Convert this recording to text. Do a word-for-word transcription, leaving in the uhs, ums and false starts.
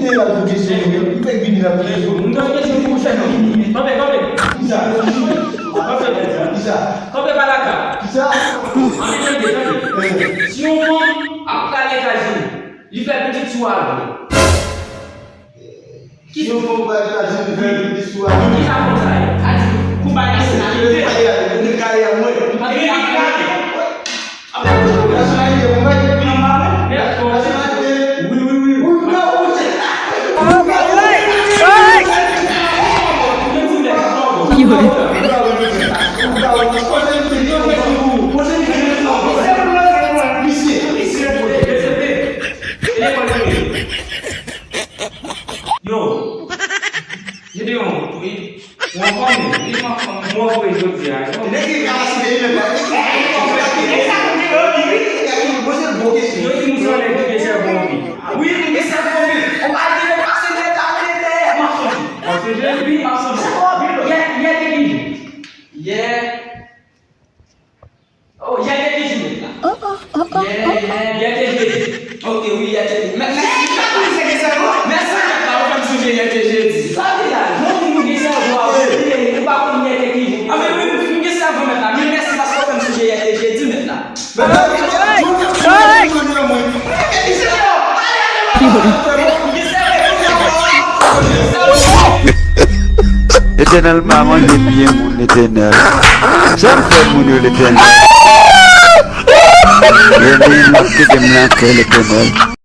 vini la pou kesyon, li fèk vini la pou kesyon. Mwen pa kesyon pou fè non. Kanpe, kanpe. Kisa? Kanpe. Kisa? Kanpe pa la ka. Kisa? Ann tande, tande. Si yon fanm ap prale Etazini, li fè pitit sou avyon. Ki yon fanm pral Etazini fè pitit sou avyon. Ki sa fanm sa ye? A di, pou bay nasyonalite. Mwen kale a mwen. Mwen kale a mwen. Nasyonalite, mwen bay. Nasyonalite. Wi, wi, wi. Wi, wi, wi. Yo, Gedeon, wi, w anfòm, wi, m anfòm, m wè w vre jodi a. Nèg gen kapasite, li menm, la. Yo di m se yon nèg ki gen sèvo anpil. Wi, m gen sèvo anpil. On pa di, pase lè ta mete. M ap sonje. Paske Jezi, m ap sonje. Yè, yè te ki jou? Yè. Oh, yè te ki jou, mèt la? Yè, yè, yè te jedi. Ok, wi, yè te jedi. Mèt, mèsi. Mèsi, mèt la, ou fè m sonje yè te jedi. Sa vle di la, jodi nou gen sèvo a, ou pa konn yè te ki jou. A, men wi, m gen sèvo, mèt la. Men mèsi paske ou fè m sonje yè te jedi, mèt la. Mèt la, Letènèl pa manje pye moun, Letènèl. Sa m fè moun yo, Letènèl? Rele m, kite m nan kè, Letènèl.